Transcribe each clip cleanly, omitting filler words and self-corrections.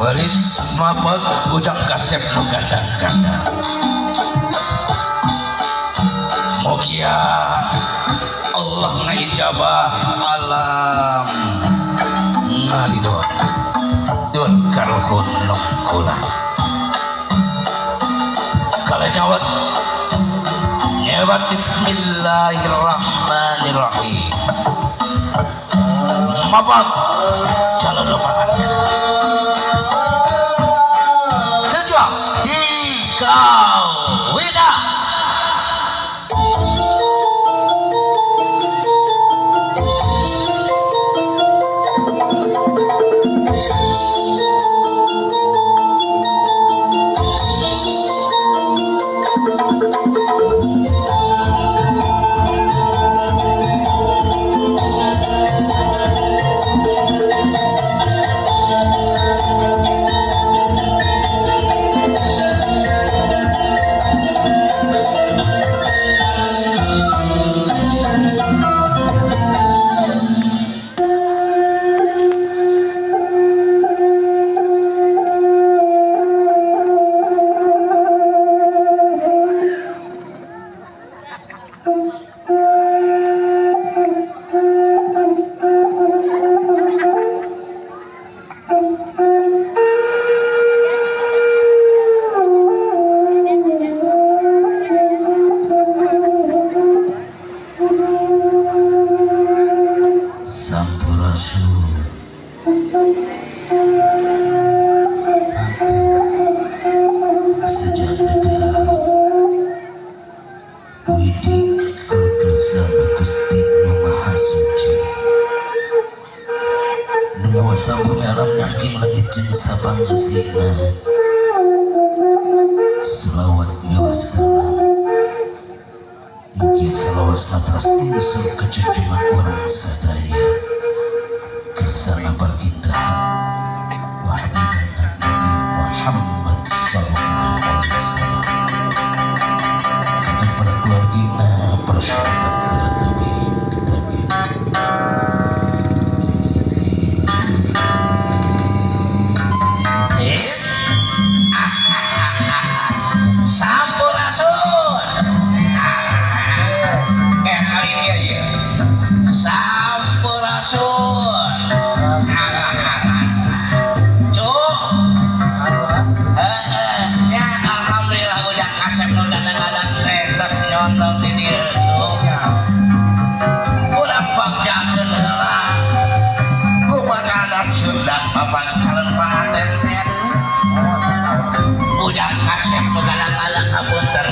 Baris mapag Ujang Kasep nu gandang-gandang. Mugia Allah ngaijabah alam ngaridho dun karuhun nu kula. Kala nyawat nyewat bismillahirrahmanirrahim. Mapag calon panganten sejak di kawina. Sampurasun. Sejak ada Widi kekersana Gusti Nu Maha Suci Nu ngawasa bumi alam nyangking langit jeung sapangesina. Selawat miwah salam mugi salawasna teras unsur kejunjungan urang sadaya kersana baginda wa habibana Nabi Muhammad sallallahu alaihi wasallam. Kata para keluargina, para sahabat, para tabiin, tabiin. Sampurasun. Kayak kali ini aja. Sampurasun. Cuk. Ya alhamdulillah Ujang Kasep nu kadang-kadang teh tos nyondong di dieu cuk. Urang bagjakeun heula. Kumaha adat Sunda papan calon panganten teh aduh. Ujang Kasep nu kadang-kadang hapunten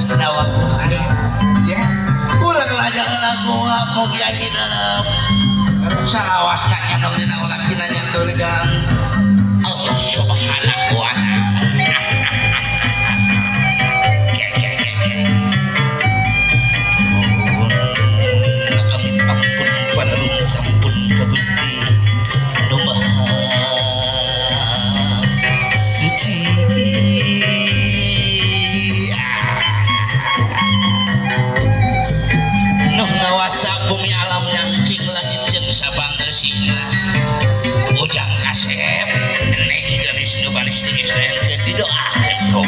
dina waktu saya. Ya. Urang lajang lagu mugi hidup. Salawasna nyandong dina ulas dina nyentuh degan Allah Subhanahu wa ta'ala. Ke ke ke ke. Mohon amit ampun panalun sampun ka Gusti Nu Maha Suci. Nu ngawasa bumi alam nyangking langit jeung sabangeusina. Ujang Kasep neng geulis nu baris geus didoakeun ku.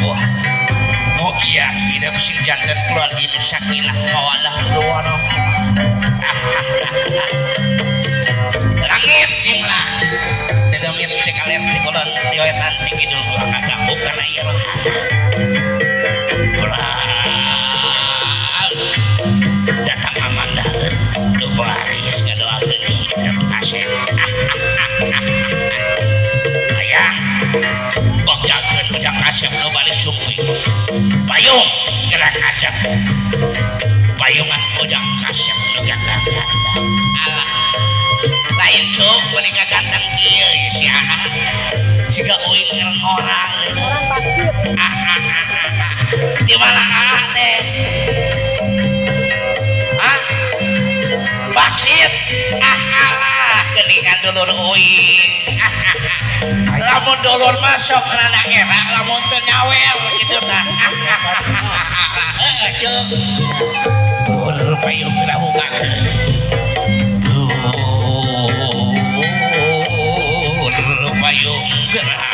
Mugia hidup sing janten keluarga nu sakinah mawaddah warahmah. Langit jeung lah. Dedemit ti kaler ti kulon ti wetan ti kidul ulah kaganggu kana ieu rohana. Urang datang amanah nu baris ngadoakeun hidup Kasep. Hayang bagjakeun Ujang Kasep nu baris sumping. Payung gerak adep. Payungan Ujang Kasep nu gandang-gandang. Alah. Lain cuk meuni ganteng kieu si Aa. Siga uing ngorang. Orang baksit. Di mana Aa teh? Ah? Baksit. Ah alah geuningan dulur uing. Lamun dulur masuk rada era lamun teu nyawer kitu tah. Heueuh cuk. Dulur payung gerahukan. Dulur payung gerah.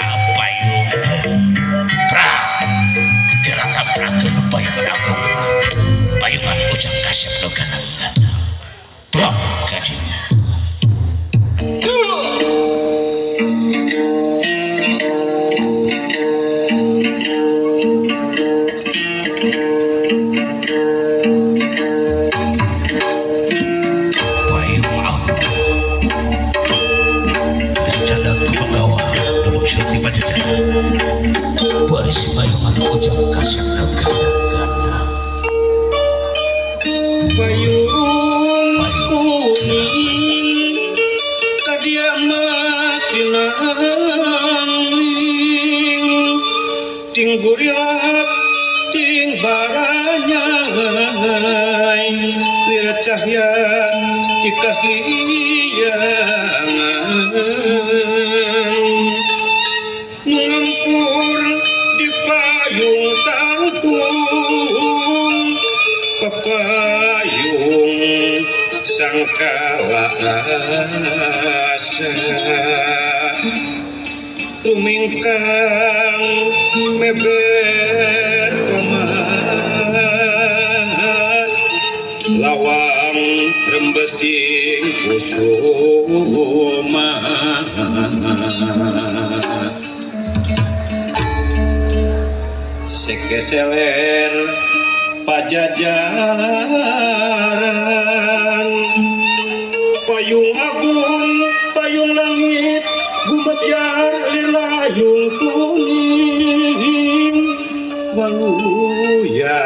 Ujang kasep nu gandang-gandang. Payung kuning kadia masinangling ting gurilap ting baranyai lir cahya ti kahyangan nu ngampur di payung tangtung pepayung sangkala asa tumingkang meber tomat lawang rembesing kusuma. Sekeseler pajajaran payung agung payung langit gumejar lir layung kuning waluya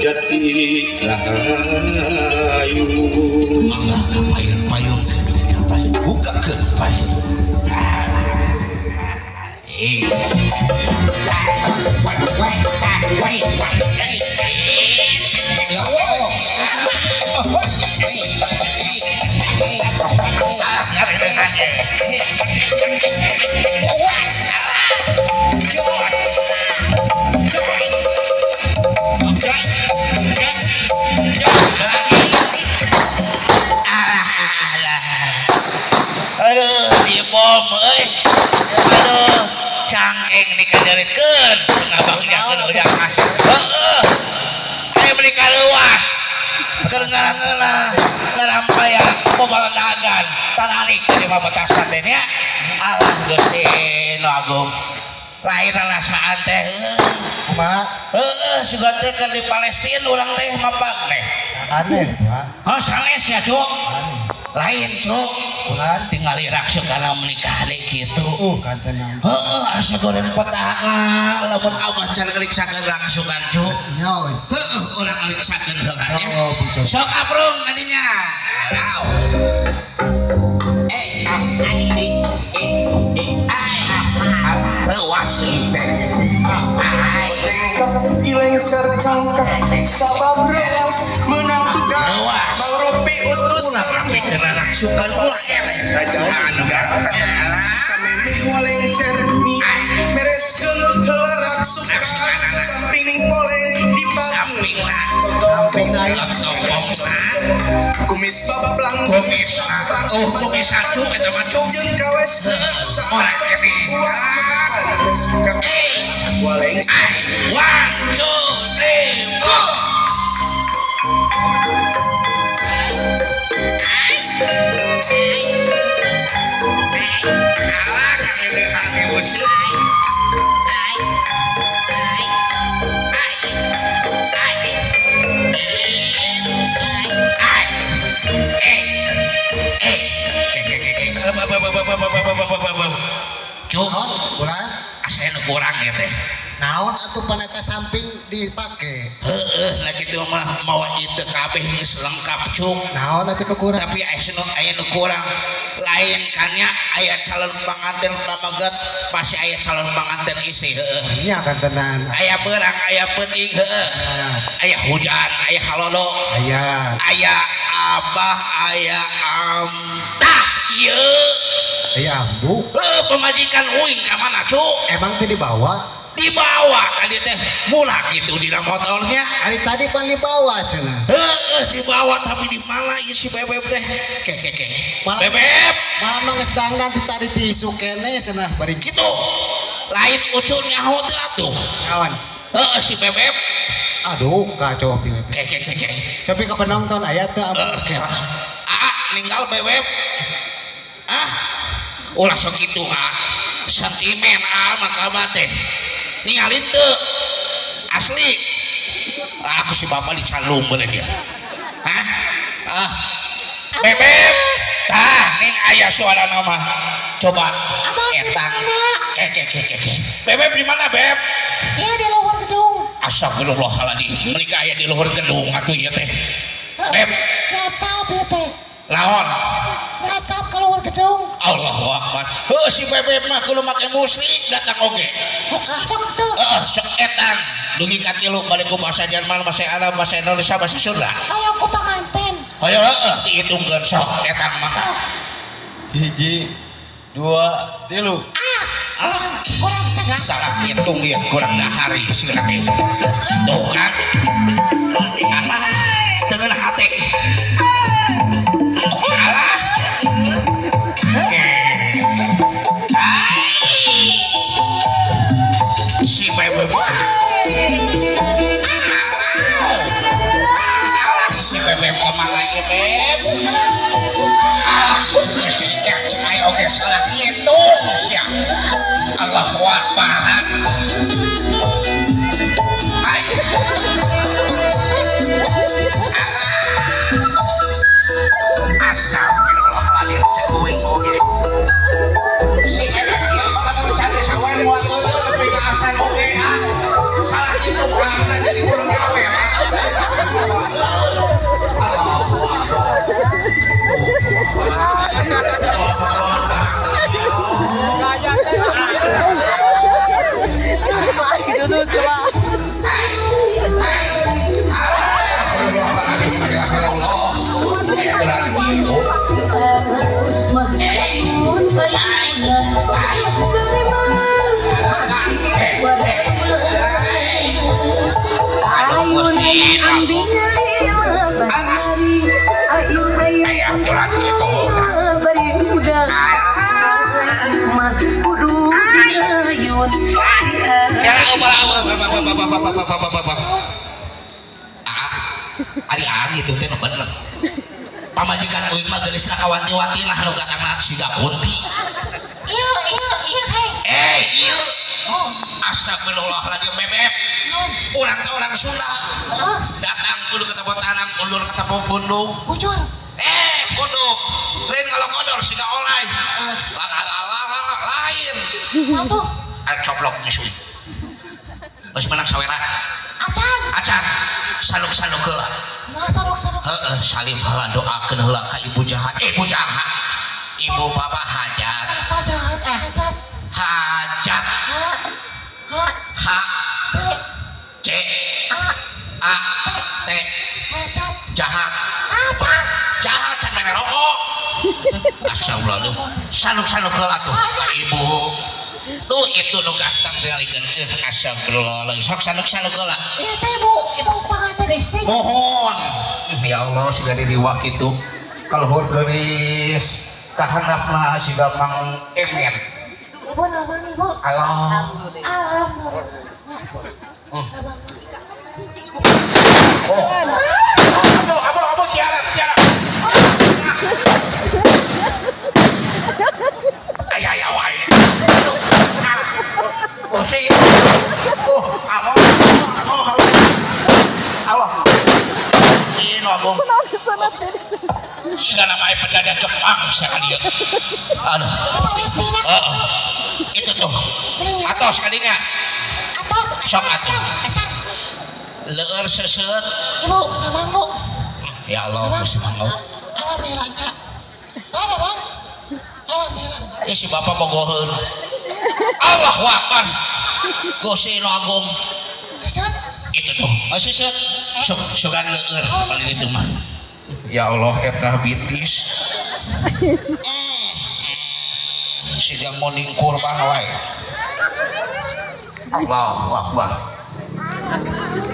jati rahayu. Mangga ka payung, payung ka payung, bukakeun payung. Eh. Aduh, di bom euy. Aduh, cangkeng dikajaritkeun ngabangjakeun ujang kasep. Heeh. Aya meuni kaluas. Keur ngarangeunah ngarampaya bobalandagan tanarik di pabatasan teh nya. Alah Gusti nu agung. Lain rasaan teh heuh. Kumaha? Heeh, sugan teh keur di Palestina urang teh mapag teh. Aneh, Pak. Oh, sanes nya, Cuk. Lain, Cuk. Ulan. Tinggal raksukana menikah deui kitu. Kantenan. Heeh, asa goreng petahana lamun abah can ngariksakeun raksukan, Cuk. Nya euy. Heeh, urang ngariksakeun heula nya. Oh, bujang. Sok aprung kadinya. Alau. Eh, ah, eh, eh, eh, ai. Alah, leuwas deui teh. Ai. Ilengser cangkah sabab reas menang tugas Leuwas. Mang Ropi utus Ulah rapikeun raksukan ulah eleh. Raja Anu alah. Samemeh walengser mie mereskeun heula raksukan samping poleng di Sampingna. Sampingna. Topongna. Kumis bablang. Kumisna. Oh, kumis cuk eta mah, Cuk. Jeung kawes. Ora kene. Eh, walengser. Ai, 1, 2, 3, 4. Alah, kaleudehan ge beuseut. Ai. Ai. Ai. Ai. Ai. Eh. Eh. Ke ke ke ke. Up, up, up, up, up, up, up, up, up, up. Cuk, Naon? Ulan. Asa nu kurang ya teh. Naon atuh paneta samping dipake? Heeh, nah kitu mah mawa ieu kabeh geus lengkap, Cuk. Naon atuh nu kurang? Tapi aya nu kurang. Lain kan nya aya calon panganten pamaget, pasti aya calon panganten istri heueuh. Nya kantenan. Aya beurang, aya peuting heueuh. Nah, Aya hujan, aya halodo, aya. Aya abah, aya amtah ieu. Aya ambu. Heuh, pamajikan uing ka mana, Cuk? Emang teh dibawa? Dibawa tadi teh murah gitu di motornya. Ari tadi pan dibawa cenah. Heeh, dibawa tapi di mana ieu si Bebeb teh? Ke ke ke. Malah- Bebeb Malah mah geus dangdan ti tadi ti isuk keneh cenah bari gitu. Lain ucul nyaho teh atuh. Naon? Heeh, si Bebeb. Aduh, kacau ti Bebeb. Ke ke ke ke. Tapi ke penonton aya teu ambu? Heeh, ke lah. Aa, ninggal Bebeb. Ah. Ulah sok kitu, ah. Sentimen ah maka teh. Ningali teu. Asli. Aku si bapak dicalung bener dia. Hah? Ah. Bebeb. Tah, ning aya suara nama. Coba Abah etang. kemana? Ke. Bebeb di mana, Beb? Iya di luar gedung. Astagfirullahaladzim, menikah aya di luhur gedung atuh ieu teh. Beb, Ngasap ieu teh. Naon? Ngasap ke luar gedung. Allahu Akbar. Heuh si Bebeb mah kudu make musik datang oge. Asap tuh. Heeh, sok etang. Dugi ka tilu balik ku bahasa Jerman, bahasa Arab, bahasa Indonesia, bahasa Sunda. Kayak ku panganten. Hayo heeh dihitungkeun sok etang mah. Sok. 1, 2, 3. Ah, kurang kurang tengah. Salah hitung ya kurang dahar ya sih teh. Tuh kan. Alah, dengan hati. Oh, alah. Oke. Ai. Si Bebeb. Alah. Alah si Bebeb kumaha lagi Beb. Alah, geus cek aing oge salah hitung sia. Allahu Akbar. Ai. Alah. Astagfirullahaladzim, cek uing oge. Si Bebeb ieu mah lamun cari sawer moal eueuh nepi ka asan oge ah. Salah hitung urangna jadi kudu gawe. Allahu Akbar. Gitu teh nu bener. Pamajikan uing mah geulisna kawanti-wanti nah nu gatangna siga kunti. Iya, iya, iya, hei. Eh, ieu. Astagfirullahaladzim, Bebeb. Naon? Urang teh orang Sunda. Heeh, Datang kudu ketemu tanam, undur ketemu pundung. bujur. Eh, pundung. Lain ngalokodor siga olay. La la la la la la, lain. Atuh, Arek coplok misui. Geus menang sawera. acan. Acan. Saluk-saluk heula. Masa dok, sadok. Heeh, salim heula doakeun heula ka ibu jahat. Eh, ibu jahat. Ibu bapak hajat. Apa jahat, hajat. Hajat. H, H, H T, C A, A T hajat. jahat. Hajat. Jahat can mere rokok. Astagfirullahaladzim. Saluk-saluk heula tuh ka ibu. Tuh itu nu ganteng tingalikeun. Eh, astagfirullahaladzim. Sok saluk-saluk heula. Iya teh bu, ibu panganten istri. Mohon. Ya Allah siga diriwak kitu. Kaluhur geulis. Kahandapna siga Mang Emen. Ibu namang ibu. Allah. Alhamdulillah. Hmm. Namang. Oh. Aduh, aduh, aduh, tiarap, tiarap. Ayah, ayah, wae. Aduh. Ah. Kursi. Oh, Allah, Allah, Allah. Allah. Ini agung. Siga nama aya pedagang Jepang sia ka dieu. Aduh. Palestina. Heeh. Itu tuh. Atos kadinya. Atos. Sok atuh. Acan. Leur seuseut. Ibu, namang bu. Ya Allah, Gusti Mangga. Alhamdulillah kak. Ada bang. Alhamdulillah. Ya si bapak bogoheun. Allahu Akbar. Gusti Nu Agung. Seset. Itu tuh. Oh, seuseut. Sok sugan leur paling itu mah. Ya Allah eta bitis. Siga moning kurban wae. Allahu Akbar.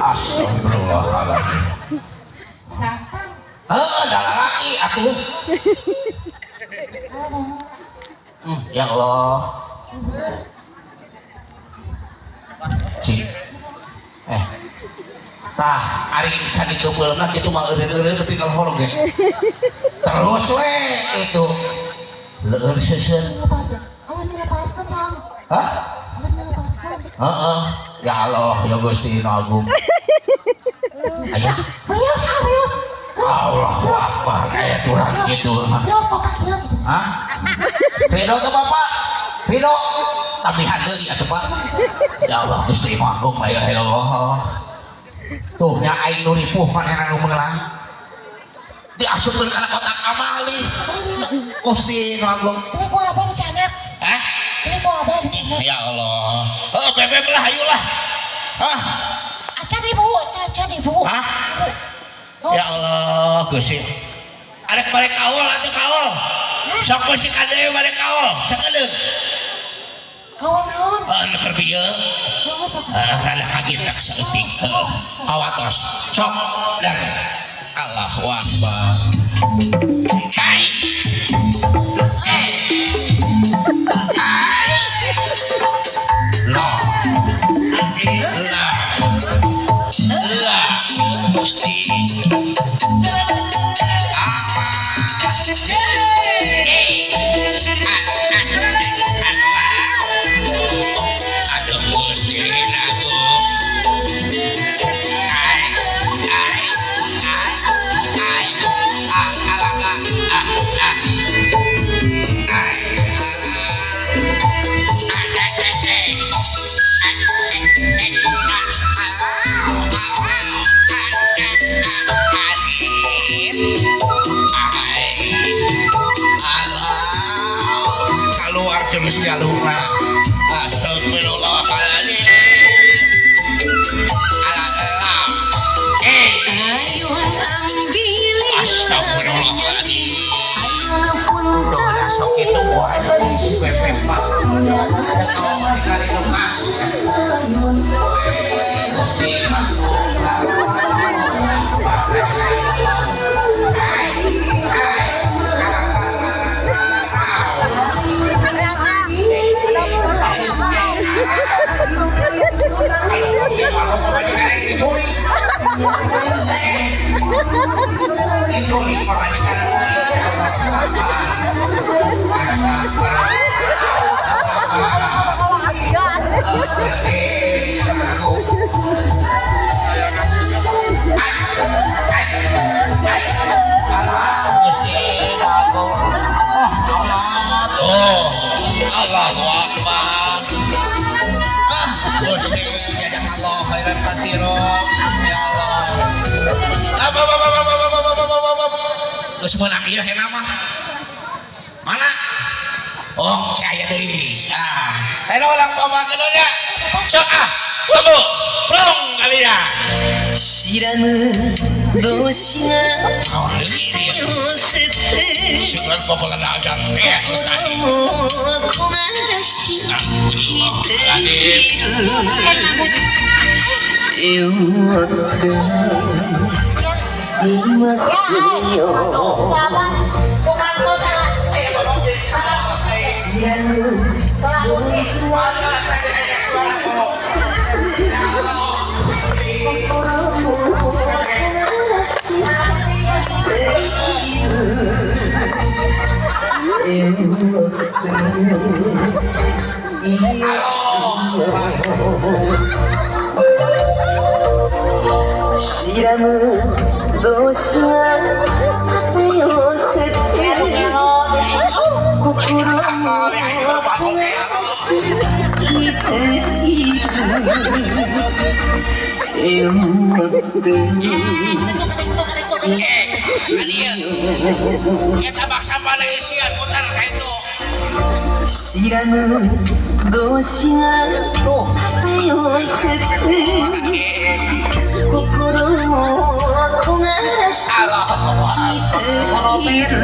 Astagfirullahaladzim. Ganteng. Heuh, da lalaki atuh. Ya Allah. Cik. Eh. Tah, ari can dikebeulna kitu mah eureun-eureun nepi ka lohor geus. Terus we itu. Leur seuseut. Alhamdulillah pasem sang. Hah? Alhamdulillah pasem. Heeh. Ya Allah, ya Gusti Nu Agung. Aya. Bios, ah bios. Allahu Akbar, aya turang kitu mah. Bios tokak ieu. Hah? Ridho ke Bapak? Ridho. Tambihan deui atuh, Pak. Ya Allah, Gusti Agung, la ilaha illallah. Tuh nya aing nu ripuh manehna nu meunang. Diasupkeun kana kotak amal ih. Gusti nu Agung. Ini gua apa dicanak? Hah? Ini gua apa dicanak? Ya Allah. Oh, bebek lah, ayolah. Hah? Acan ibu, acan ibu. Hah? Oh. Ya Allah, Gusti. Arek balik kaul atuh kaul. Sok musik ade balik kaul. Sakedeung. Kawan naon? Heeh, nu keur bieu. Oh, sok. Heeh, rada kagitak saeutik. Heeh. Kawatos. Sok dan Allahu Akbar. Hai. Eh. Hai. Lo. La. La. Gusti. Aduh Gusti aku. Ai, ai, ai, ai, ah, alah, ah, ah, ah. Ai, alah. Ah, eh, eh, eh. Ah, eh, eh, ah, alah, alah, ah, ah, ah, adit. Ai, alah. Keluar terus jalurna. Astagfirullahaladzim. Alah, alah. Eh, astagfirullahaladzim. Tuh udah sok itu wah si Bebek mah. Ada kalau dikali lukas. Eh, Gusti Agung. Ai, ai, Gusti Agung pamajikan aing diculik. Eh, diculik pamajikan aing. Oh, Allahu Akbar. Ah, Gusti, jazakallah khairan katsira. Ya Allah. Apa apa apa apa apa apa apa apa apa. Geus meunang ieu hena mah. Mana? Oh, aya deui. Ah, ayo ulang pamakeun nya. Sok ah, tunggu. Prong kali ya. 知らぬ同士が Naon deui ieu? 寄せて Sugan popoladagan teh tadi. 心を焦がし Astagfirullahaladzim. 酔っていますよ Bukan salah. 知らぬ Salah musik. 心を焦がしている酔っていますよ知らぬ同士が寄せて心を焦がしている酔って Eh, kadieu. Eta bak sampah isian muter ka itu. 知らぬ同士が寄せて心を焦がし Allah. ている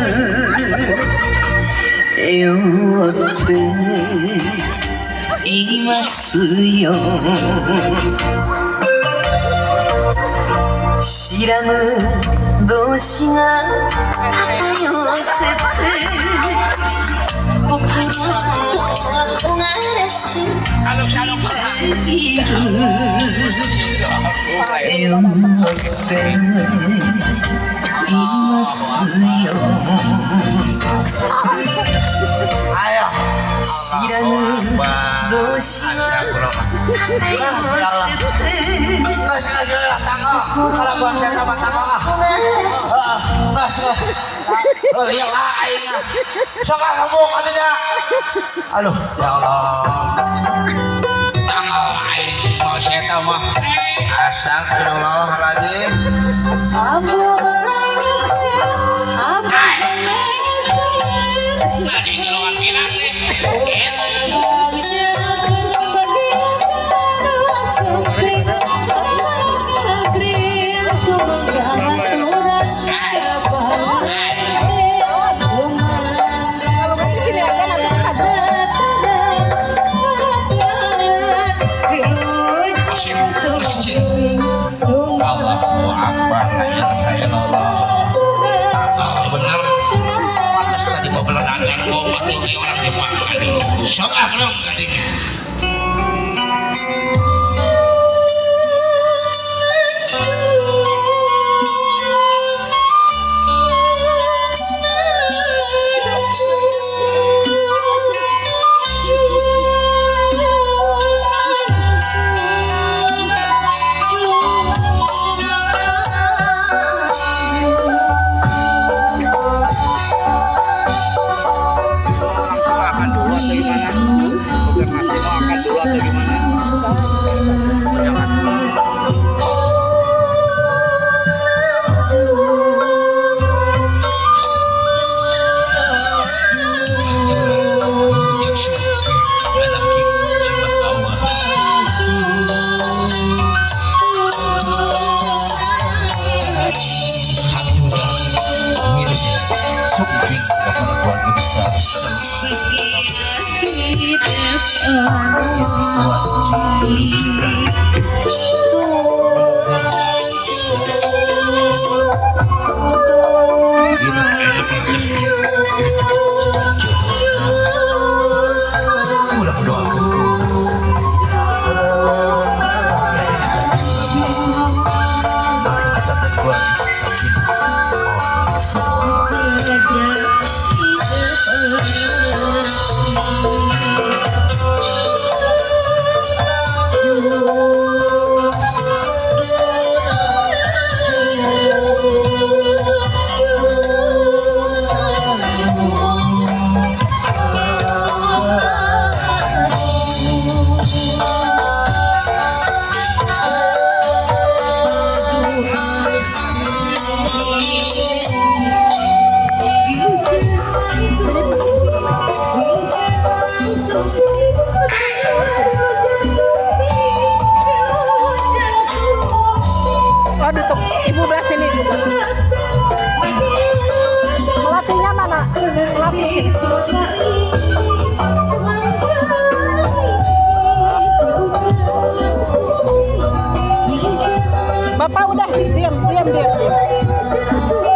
酔っていますよ知らぬ同士が寄せて心を焦がし Saluk-saluk. いる酔っていますよ Ayo. 知らぬ同士が Astagfirullah. 寄せて Geus geus geus tanggal. Kalau gua saya sama tanggal ah. Heeh. Geus geus. Lila aing ah. Sok ah ngomong kadinya. Aduh, ya Allah. Tanggal aing mau saya mah. Astagfirullahaladzim. Lagi ngeluan pinang nih. Kalau nggak di sini aja nanti bisa. Allahu Akbar, la ilaha illallah. Tanggal bener. Pantes tadi bebeledakan bom atuh ge orang Jepang kali. Sok ah belum kadinya. Langsung akan dulu atau gimana? Konfirmasi mau akan dulu atau gimana? Jangan. Oh, ditutup. Ibu belah sini, ibu belah sini. Pelatihnya mana? Pelatih sini. Bapak udah diam, diam, diam, diam.